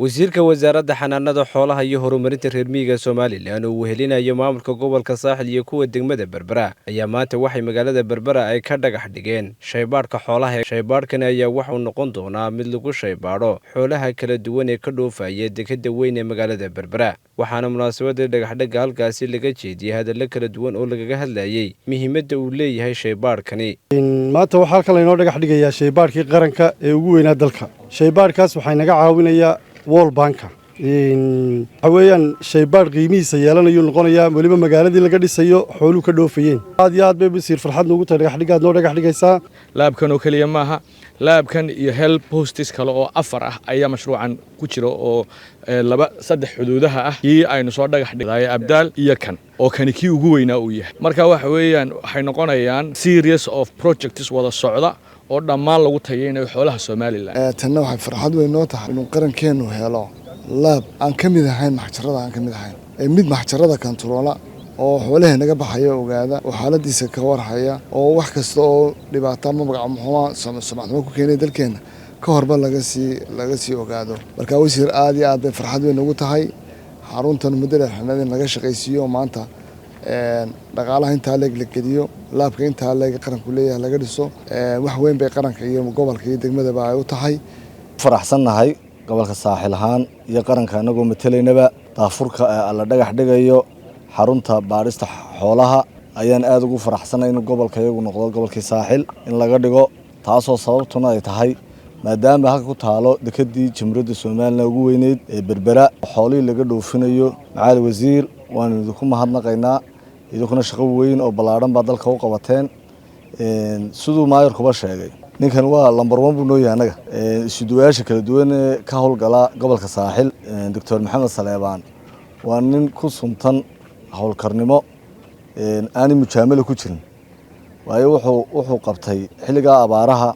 Wasiirka Wasaaradda Xanaanada Xoolaha iyo Horumarinta Reer Miyiga Somalilan oo wehelinayo maamulka gobolka Saaxil iyo kuwa degmada Berbera ayaa maanta waxay magaalada Berbera ay ka dhagax dhigeen shaybaadhka xoolaha. Shaybaadhkan ayaa waxuu noqon doonaa mid lagu shaybaadho xoolaha kala duwan ee ka dhoofaya dekeda weyn ee magaalada Berbera. Waxaana munaasabada dhagaxdhigga halkaasi laga jeediyey hadallo kala duwan oo lagaga hadlayay muhiimadda uu leeyahay shaybaadhkani. Maanta waxaa halkan laynoo dhagax dhigayaa shaybaadhkii qaranka ee ugu weynaa dalka. Shaybaadhkaas waxaa inaga caawinayaa World Banka. Waxa weeyaan shaybaadh qiimihiisa yeelanayuu noqonayaa, weliba magaaladii laga dhisayo xooluhu ka dhoofayeen. Aad iyo aad bay, wasiir, farxad noogu tahay dhagaxdhiggaad noo dhagax dhigaysaa. Laabkan oo keliya maaha, laabkan iyo health posts kale oo afar ah ayaa mashruucan ku jira, oo laba saddex xuduudaha ah, kii aynu soo dhagax dhigay Abdaal iyo kan oo kani kii ugu weynaa uu yahay. Marka waxa weeyaan waxay noqonayaan series of projects wada socda oo dhammaan lagu tayeynayo xoolaha Somaliland. Tanna waxay farxad weyn noo tahay inuu qarankeennu helo laab aan ka mid ahayn maxjarada, aan ka mid ahayn ee mid maxjarada kantaroola oo xoolaha naga baxaya ogaada oo xaaladiisa ka warhaya oo wax kasta oo dhibaato ama magacmuxuma sumcadxumo ku keenay dalkeenna ka horba laga sii ogaado. Marka wasiir, aad iyo aad bay farxad weyn ugu tahay xaruntan muddo dheer xanaad in laga shaqaysiiyo, maanta dhaqaalaha intaa leeg la geliyo, laabka intaa leeg qaranku leeyahay laga dhiso. Wax weyn bay qaranka iyo gobolka iyo degmadaba ay u tahay. Faraxsannahay gobolka Saaxil ahaan iyo qaranka inagoo matelaynaba daafurka la dhagax dhigayo xarunta baadhista xoolaha. Ayaan aada ugu faraxsanay inuu gobolka iyagu noqdo gobolkii Saaxil in laga dhigo, taasoo sababtuna ay tahay maadaama halka ku taalo dekedii Jamhuuriyadda Somaliland ugu weyneyd ee Berbera, xoolihii laga dhoofinayo. Macaali wasiir, waanu idinku mahadnaqaynaa, idinkuna shaqo weyn oo ballaadhan baa dalka u qabateen. Siduu maayarkuba sheegay, ninkan waa number one buu noo yahay annaga isuduwayaasha kala duwan ee ka howlgala gobolka Saaxil. Doctor Maxamed Saleebaan waa nin ku suntan howlkarnimo aanay mujaamalo ku jirin, waayo wuxuu qabtay xilligaa abaaraha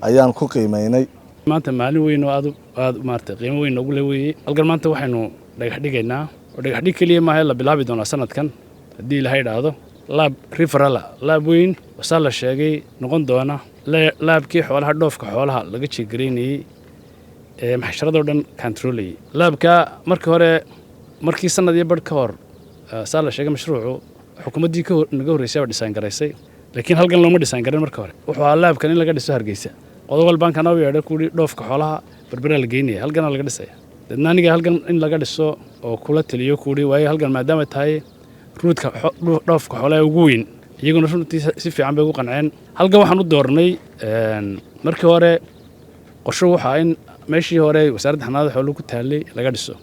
ayaan ku qiimeynay. Maanta maalin weyn oo aad aad maarata qiimo weyn noogu le weeye. Halkan maanta waxaynu dhagax dhigaynaa, oo dhagax dhig keliya maaha, la bilaabi doonaa sanadkan haddii Ilaahay idhaahdo, lab referral lab weyn oo saa la sheegay noqon doona laabkii xoolaha, dhoofka xoolaha laga jeegaraynayey ee maxsharadoo dhan kantarolayay. Laabka markii hore, markii sanad iyo badh ka hor saa la sheegay, mashruucu xukuumaddii naga horreysay baa dhisaan garaysay, laakiin halkan looma dhisaan garin. Marka hore wuxuu ahaa laabkan in laga dhiso Hargeysa. Qodob walbaan kana u yeedhay kuuhi dhoofka xoolaha Berberaa la geynaya, halkana laga dhisaya. Deedna aniga halkan in laga dhiso oo kula taliyo kuuhi, waayo halkan maadaama tahay route-ka dhoofka xoolaha ugu weyn, iyaguna runtii si fiican bay ugu qanceen. Halkan waxaan u doornay, markii hore qorsho waxaa in meeshii hore Wasaaradda Xanaanada Xooluhu ku taallay laga dhiso.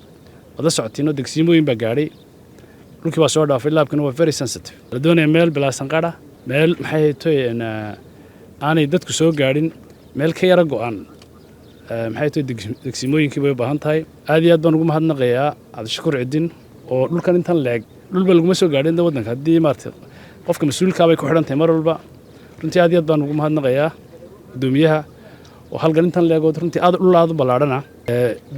Wada socotiinoo degsiimooyin baa gaadhay, dhulkii baa soo dhaafay. Laabkana waa very sensitive, la doonaya meel bilaasanqadha, meel maxay haytoy aanay dadku soo gaadhin, meel ka yara go'an maxay tahay degsimooyinkii bay u baahan tahay. Aad iyo aad baan ugu mahadnaqayaa Cabdishakuur Cidin oo dhulkan intan leeg dhulba laguma soo gaadhin da waddanka, haddii maarata qofka mas-uulkaa bay ku xidhan tahay mar walba. Runtii aad iyo aad baan ugu mahadnaqayaa guddoomiyaha oo halgan intan leegood runtii aad dhul aad u ballaadhana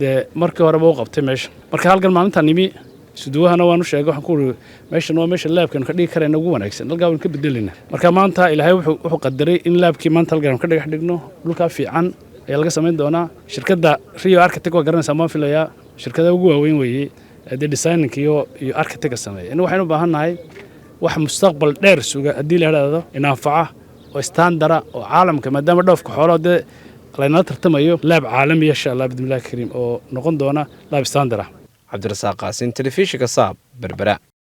dee markii horeba u qabtay meesha. Marka halgan maalintaan nimi, isuduwahana waan u sheegay, waxaan ku uri meeshan waa meesha laabkanu ka dhigi karayna ugu wanaagsan, halkaa waan ka bedelayna. Marka maanta Ilaahay wuxuu qadaray in laabkii maanta halgan ka dhagax dhigno. Dhulkaa fiican ayaa laga samayn doonaa. Shirkadda Rio Architect waa garanaysaa maan filayaa, shirkadaha ugu waaweyn weeye dee designing iyo architectka sameeya. In waxaynu u baahan nahay wax mustaqbal dheer suga haddii la idhaahdo inanfaca oo standard ah oo caalamka, maadaama dhoofka xoolaha dee laynala tartamayo, laab caalamiya insha Allah bismillahi kariim oo noqon doona laab standard ah. Cabdirasaaq Qaasin, telefishinka Saab, Berbera.